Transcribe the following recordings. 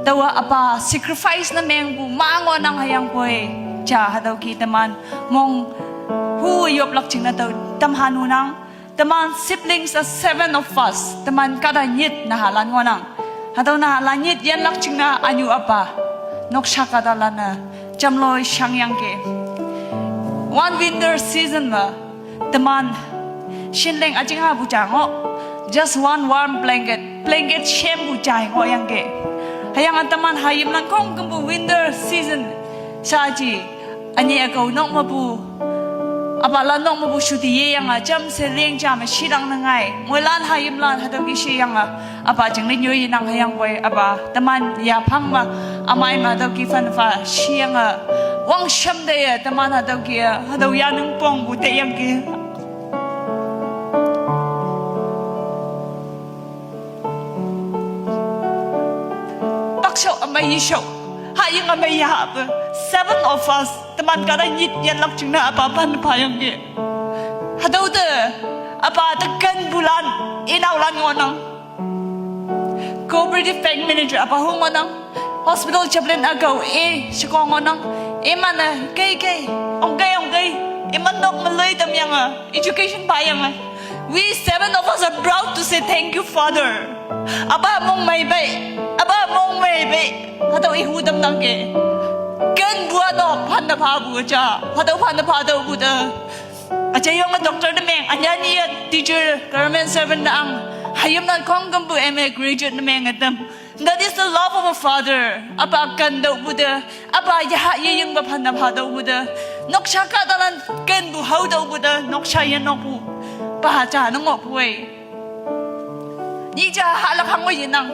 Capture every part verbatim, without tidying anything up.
Taowa apa sacrifice ne mengpu ma ngohnang hüyangpoi. Ja hatüo ki teman mong hu yoplak jingne tao tamha nunang. Teman siblings are seven of us. Teman kahta nyit nahalan ngohnang. Hatüo nahalan nyit yanlak jingne ünyu apa, noksha kahtalan-e jamloi shangyangki. One winter season me teman shinleng üjinghapu ja ngoh, just one warm blanket, blanket shempu ja ngohyangki. Hüyange teman hayimlan khongkümpu winter season shaji, ünyei ükao nok mepu, apalan nok mepu shuti yeyange jamshe leng ja me shilak ne ngai. Moilan hayimlan hatüo ki sheyange apa jinglin yoi yenang hüyangpoi apa teman yaphang me, ümei me hatüo ki phanpha sheyange, wangshamte ye teman hatüo ki, hatüo yaning pongpu teyangki. Pakshao ümei yeshao, haying ümei yahape, seven of us, teman kahta nyit yanlak jingne apa phanphayangki. Hatüo te, apa te kenpulan, inaolan ngohnang. Cooperative Bank Manager apa hu ngohnang. Hospital chaplain ükao i sheko ngohnang. Iman-e kei kei, ongkei ongkei, iman nok me loi tamyange education phayange. We seven of us are proud to say thank you, Father. Apa mongmei pei, apa mongmei pei, hatüo ihu tamnangki. Kenpu-a nok phanne phapu ja, hatüo phanne phatüopu te, üjayonge doctor ne meng, ünyaniye teacher, government servant ne ang, hayimlan khongkümpu M A graduate ne menge tam. That is the love of a father. Apa kentüohpu te, apa yaha yeyingpe phanne phatüopu te, noksha kahtalan kenpu haotüopu te noksha yenokpu, pa ja ne ngohpu-e. Nyih ja hahlak hangwe yenang.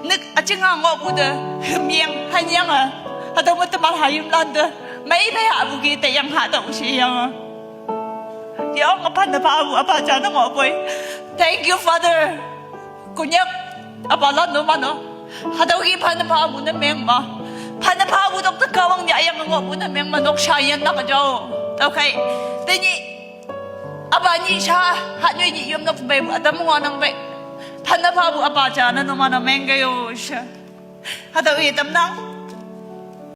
Nük üjingha ngohpu te hümyeng hanyange, hatüo me teman hayimlante mei pei hapu ki teyang hatüo sheyange, yonge phanne phapu apa ja ne ngohpu-e. Thank you, Father. Konyak apalan numan-o, hatüo ki phanne phapu ne meng ma, phanne phapu tok te Kahwang yahyange ngohpu ne meng ma, noksha yennang jao. Tüokhei, tenyih apa nyih sha, hatnyoi nyih yom nok peipu ütam ngohnang pei, phanne phapu apa ja ne numan-o mengkei-o she. Hatüo i tamnang.